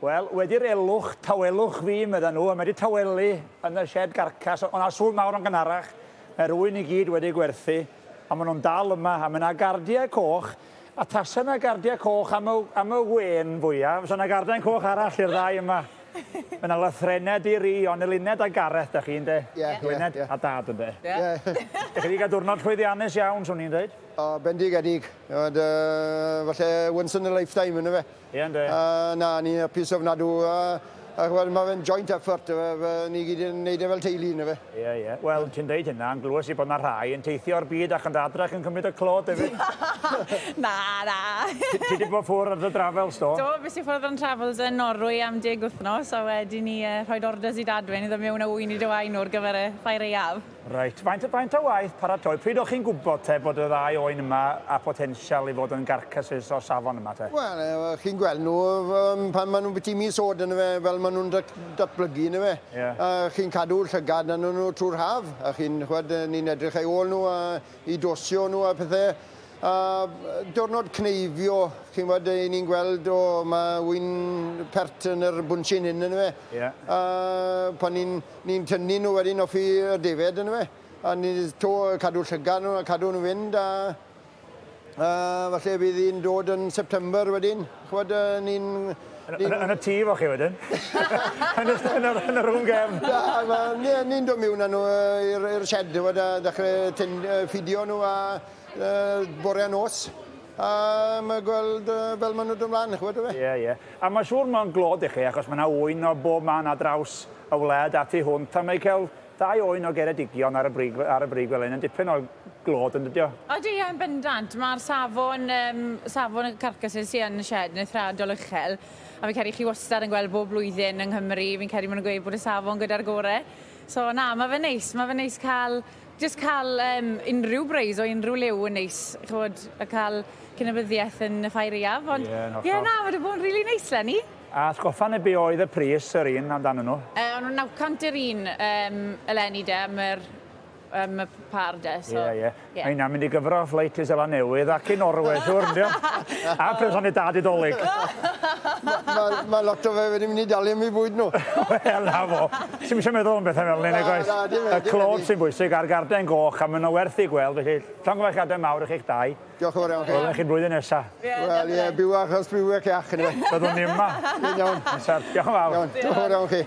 Wel, wedi'r elwch, tawelwch fi, medda nhw, a mae wedi tawelu yn y shed garcas. O'na sŵn mawr yn gynharach, mae'r ŵyn i gyd wedi gwerthu, a maen nhw'n dal yma, a mae yna gardiau coch, a tasa yna gardiau coch am y, am y wên fwyaf, fysa yna gardiau coch arall i'r ddau yma. Mae yna lythrennau di-ri, ond Eluned a Gareth, da chi, yndê? Ie, ie. Eluned a dad, yndê? Ie. Dych chi wedi cael diwrnod llwyddiannus iawn, swn i'n dweud. O, bendigedig. Ond, uh, falle once in a lifetime, yna fe. Ie, ynde. A na, ni'n hapus ofnadw. A, a ch'mod, ma' fe'n joint effort, yfe, fe, ni gyd yn neud e fel teulu, yndyfe. Ie, ie. Wel, ti'n deud hynna, ond glywes i bod 'na rhai yn teithio o'r byd ac yn dod adre ac yn cymryd y clod hefyd. Na, na. Ti ti 'di bod ffwr' ar dy dravels, do? Do, fues i ffwrdd ar 'yn travels yn Norwy am deg wythnos a wedyn 'ny yy rhoid orders i dad wedyn i ddod mewn â ŵyn i dy wain nhw ar gyfer y ffair aeaf. Reit, faint, faint o waith paratoi? Pryd o'ch chi'n gwybod te bod y ddau oen yma â potensial i fod yn garcasses o safon yma te? Wel, chi'n gweld nhw pan maen nhw'n biti mis oed yndyfe, fel maen nhw'n datblygu yndyfe. Ie. A chi'n cadw llygad arnyn nhw trwy'r haf, a chi'n, ch'mod, ni'n edrych ar ôl nhw a i dosio nhw a pethe. A diwrnod cneifio, chi'n gwybod, 'y ni'n gweld, o, mae ŵyn pert yn yr bwnshin hyn, yndyfe? Ie. A pan ni'n ni'n tynnu nhw wedyn off i'r defaid, yndyfe? A ni'n 'to cadw llygad nhw a cadw nhw fynd a a falle bydd hi'n dod yn September wedyn, ch'mod, ni'n Yn, yn y tŷ fo chi wedyn? yn, y, yn, y, yn y rhwng gefn? Na, ma, ni, ni'n dod miwn â nhw i'r i'r shed, ch'mod, a dechrau tyn, ffidio nhw a bore a nos. A mae gweld fel maen nhw'n dod mlaen, ch'mod, yfe? Ie, ie. A mae'n siŵr mae'n glod i chi, achos mae yna ŵyn o bob man ar draws y wlad a tu hwnt, a mae cael dau oen o Geredigion ar y brig, ar y brig fel hyn yn dipyn o glod yn dydio? Odi, ie, yn bendant. Mae'r safon, um, safon y carcasses sy yn y shed yn eithriadol uchel. A fi'n credu chi wastad yn gweld bob blwyddyn yng Nghymru, fi'n credu maen nhw'n gweud bod y safon gyda'r gore. So na, mae fe'n neis, mae fe'n neis cael, jyst cael um, unrhyw breis o unrhyw liw yn neis, ch'mod, a cael cynabyddiaeth yn y ffair aeaf. Ond Ie, yn ie, hollol. na, mae wedi bod yn rili neis 'leni. A atgoffa ni be oedd y pris yr un amdanyn nhw? Yy, o'n nhw'n 900 yr un um, eleni de, am yr, am y par de, so... Ie, ie. Ie. Mae hynna'n mynd i gyfro flight i Seland Newydd ac i Norway, siŵr, yndio? A presant i dad i Dolig. Mae ma lot o fe wedi mynd i dalu am eu bwyd nhw. Wel, na fo. Ti'm eisiau meddwl am bethau fel 'ny, nag oes? Na, na, dim Y clod sy'n bwysig a'r garden goch, a maen nhw werth i gweld, felly llongyfarchiadau mawr i chi'ch dau. Diolch yn fawr iawn chi. Welwn chi blwyddyn nesa. Wel, ie, byw achos byw ac iach, yndyfe. Byddwn ni yma. Yn iawn. Amser. Diolch yn fawr. Iawn, diolch yn fawr iawn chi.